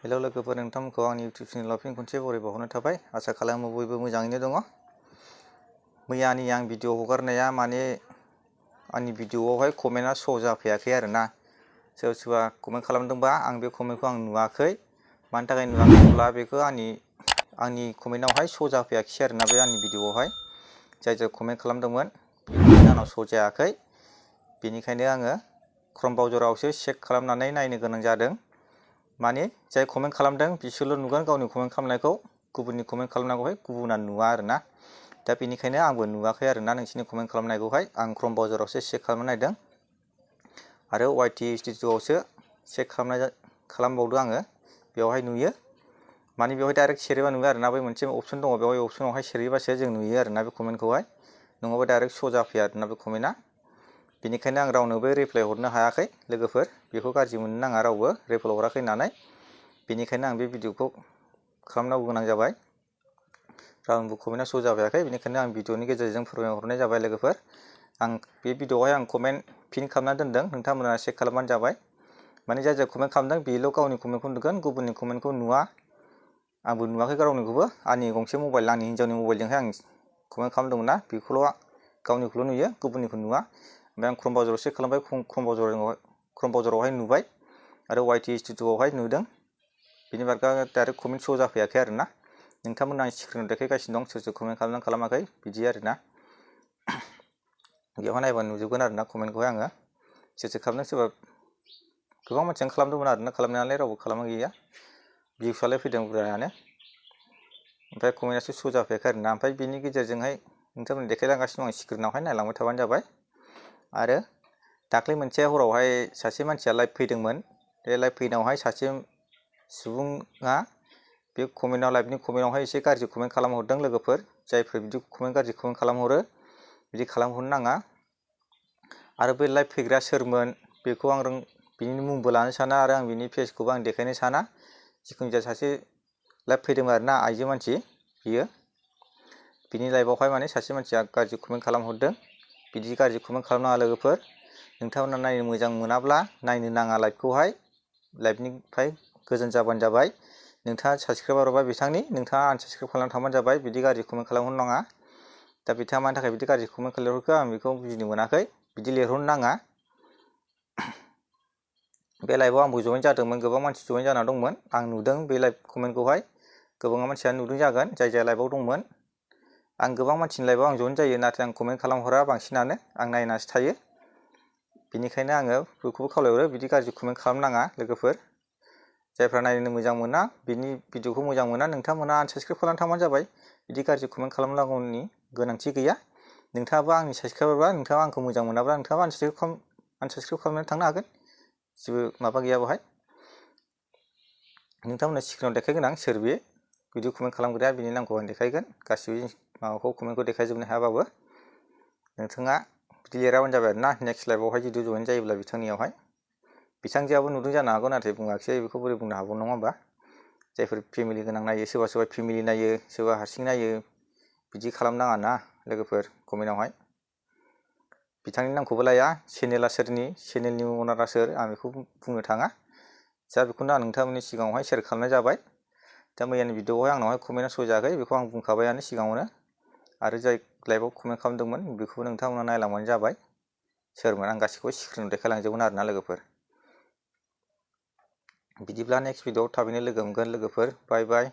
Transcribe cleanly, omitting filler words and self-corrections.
Hello लोगोफोर, नोंथांमोनखौ आंनि YouTube चेनेलाव फिन खनसे बरायबावहरनाय थाबाय। आसा खालामो बयबो मोजाङैनो दङ। मैयानि आं भिडिअ हगारनाया माने आंनि भिडिअआवहाय कमेन्टआ श' जाफैयाखै आरोना। सोरबा सोरबा कमेन्ट खालामदोंबा आं बे कमेन्टखौ आं नुवाखै। मानि थाखाय नुवाखै होनब्ला बेखौ आंनि कमेन्टआवहाय श' जाफैयाखिसै आरोना। बे आंनि भिडिअआवहाय जाय कमेन्ट खालामदोंमोन बे कमेन्टआ आंनाव श' जायाखै। बेनिखायनो आङो क्रोम ब्राउजारावसो चेक खालामनानै नायनो गोनां जादों। माने जाय कमेन्ट खालामदों बिसोरल' नुगोन गावनि कमेन्ट खालामनायखौ, गुबुननि कमेन्ट खालामनायखौहाय गुबुना नुवा आरोना। दा बेनिखायनो आंबो नुवाखै आरोना नोंसिनि कमेन्ट खालामनायखौहाय। आं क्रोम ब्राउजारावसो चेक खालामनो नायदों आरो YT स्टुडिय'आवसो चेक खालामबावदों आङो। बेवहाय नुयो, माने बेवहाय डाइरेक्ट सेरोबा नुयो आरोना। बै मोनसे अप्सन दङ, बेवहाय अप्सनावहाय सेरोबासो जों नुयो आरोना बे कमेन्टखौहाय। नङाबा डाइरेक्ट श' जाफैया आरोना बे कमेन्टआ। बेनिखायनो आं रावनोबो रिप्लाय हरनो हायाखै लोगोफोर। बेखौ गाज्रि मोननो नाङा, रावबो रिप्लाय हराखै होननानै। बेनिखायनो आं बे भिडिअखौ खालामनांगौ गोनां जाबाय। रावनिबो कमेन्टआ श' जाफैयाखै, बेनिखायनो आं भिडिअनि गेजेरजों फोरमायहरनाय जाबाय लोगोफोर। आं बे भिडिअआवहाय आं कमेन्ट पिन खालामना दोनदों, नोंथांमोना चेक खालामबानो जाबाय। माने जाय कमेन्ट खालामदों बेल' गावनि कमेन्टखौ नुगोन, गुबुननि कमेन्टखौ नुवा। आंबो नुवाखै रावनिखौबो। आंनि गंसे मबाइल, आंनि हिन्जावनि मबाइलजोंहाय आं कमेन्ट खालामदोंमोन ना, बेखौल' गावनिखौल' नुयो, गुबुननिखौ नुवा। ओमफ्राय आं क्रोम ब्राउजाराव चेक खालामबाय, क्रोम ब्राउजारावहाय नुबाय आरो YT स्टुडिय'आवहाय नुदों। बेनि बारगा डाइरेक्ट कमेन्ट श' जाफैयाखै आरोना। नोंथांमोना आं स्क्रिनाव देखायगासिनो दं सोर सोर कमेन्ट खालामदों खालामाखै, बिदि आरोना। बेवहाय नायबा नुजोबगोन आरोना कमेन्टखौहाय आङो सोर सोर खालामदों। सोरबा गोबां मानसियानो खालामदोंमोन आरोना, खालामनायालाय रावबो खालामा गैया। भिउसआलाय फैदों बुरजायानो, ओमफ्राय कमेन्टआसो श' जाफैयाखै आरोना। ओमफ्राय बेनि गेजेरजोंहाय नोंथांमोन देखायलांगासिनो दं, आं स्क्रिनावहाय नायलांबाय थाबानो जाबाय। आरो दाख्लै मोनसे हरावहाय सासे मानसिया लाइभ फैदोंमोन। बे लाइभ फैनायावहाय सासे सुबुङा बे लाइभनि कमेन्टआवहाय एसे गाज्रि कमेन्ट खालामहरदों लोगोफोर। जायफोर बिदि गाज्रि कमेन्ट खालामहरो, बिदि खालामहरनो नाङा। आरो बे लाइभ फैग्राया सोरमोन बेखौ आं बिनि मुंबो लानो साना आरो आं बिनि फेसखौबो आं देखायनो साना। जिखुनु जाया सासे लाइभ फैदोंमोन आरोना, आइजो मानसि बियो। बिनि लाइभआवहाय माने सासे मानसिया गाज्रि कमेन्ट खालामहरदों। बिदि गाज्रि कमेन्ट खालामनाङा लोगोफोर। नोंथांमोना नायनो मोजां मोनाब्ला नायनो नाङा लाइभखौहाय। लाइभनिफ्राय गोजान जाबानो जाबाय। नोंथाङा साबसक्राइबार हरबाय बिथांनि, नोंथाङा आनसाबस्क्राइब खालामनानै थांबानो जाबाय। बिदि गाज्रि कमेन्ट खालामहरनो नाङा। दा बिथाङा मानि थाखाय बिदि गाज्रि कमेन्ट लिरहरखो आं बेखौ बुजिनो मोनाखै। बिदि लिरहरनो नाङा। बे लाइभआव आंबो जयेन जादोंमोन, गोबां मानसि जयेन जाना दंमोन। आं नुदों बे लाइभ कमेन्टखौहाय। गोबां मानसियानो नुदों जागोन जाय लाइभआव दंमोन। आं गोबां मानसिनि लाइभआव आं जयेन जायो, नाथाय आं कमेन्ट खालामहरा बांसिनानो, आं नायनासो थायो। बेनिखायनो आङो बयखौबो खावलायहरो बिदि गाज्रि कमेन्ट खालामनाङा लोगोफोर। जायफ्रा नायनो मोजां मोना, बिनि भिडिअखौ मोजां मोना, नोंथांमोना आनसाबस्क्राइब खालामनानै थांबानो जाबाय। बिदि गाज्रि कमेन्ट खालामनांगौनि गोनांथि गैया। नोंथाङाबो आंनि साबसक्राइबारबा, नोंथाङा आंखौ मोजां मोनाब्ला नोंथाङाबो आनसाबस्क्राइब खालामनानै थांनो हागोन। जेबो माबा गैया बेवहाय। नोंथांमोना स्क्रिनाव देखायगोन आं सोर बे भिडिअ कमेन्ट खालामग्राया, बिनि नामखौ आं देखायगोन। गासिबो कमेन्टखौ देखायजोबनो हायाबाबो नोंथाङा बिदि लिराबानो जाबाय आरोना। नेक्स्ट लाइभआवहाय जुदि जयेन जायोब्ला बिथांनियावहाय। बिथांजोआबो नुदों जानो हागौ, नाथाय बुङाखिसै। बेखौ बोरै बुंनो हागौ, नङा होमबा? जायफोर फेमिलि गोनां नायो, सोरबा सोरबा फेमिलि नायो, सोरबा हारसिं नायो। बिदि खालामनाङा ना लोगोफोर कमेन्टआवहाय। बिथांनि नामखौबो लाया, चेनेला सोरनि, चेनेलनि अनारा सोर, आं बेखौ बुंनो थाङा। जा बेखौनो आं नोंथांमोननि सिगाङावहाय सेयार खालामनाय जाबाय। दा मैयानि भिडिअआवहाय आंनावहाय कमेन्टआ श' जायाखै, बेखौ आं बुंखाबायानो सिगाङावनो। आरो जाय लाइभआव कमेन्ट खालामदोंमोन बेखौबो नोंथांमोना नायलांबानो जाबाय सोरमोन। आं गासैखौबो स्क्रिनाव देखायलांजोबगोन आरोना लोगोफोर। बिदिब्ला नेक्स्ट भिडिअआव थाबैनो लोगो मोनगोन लोगोफोर। बाय बाय।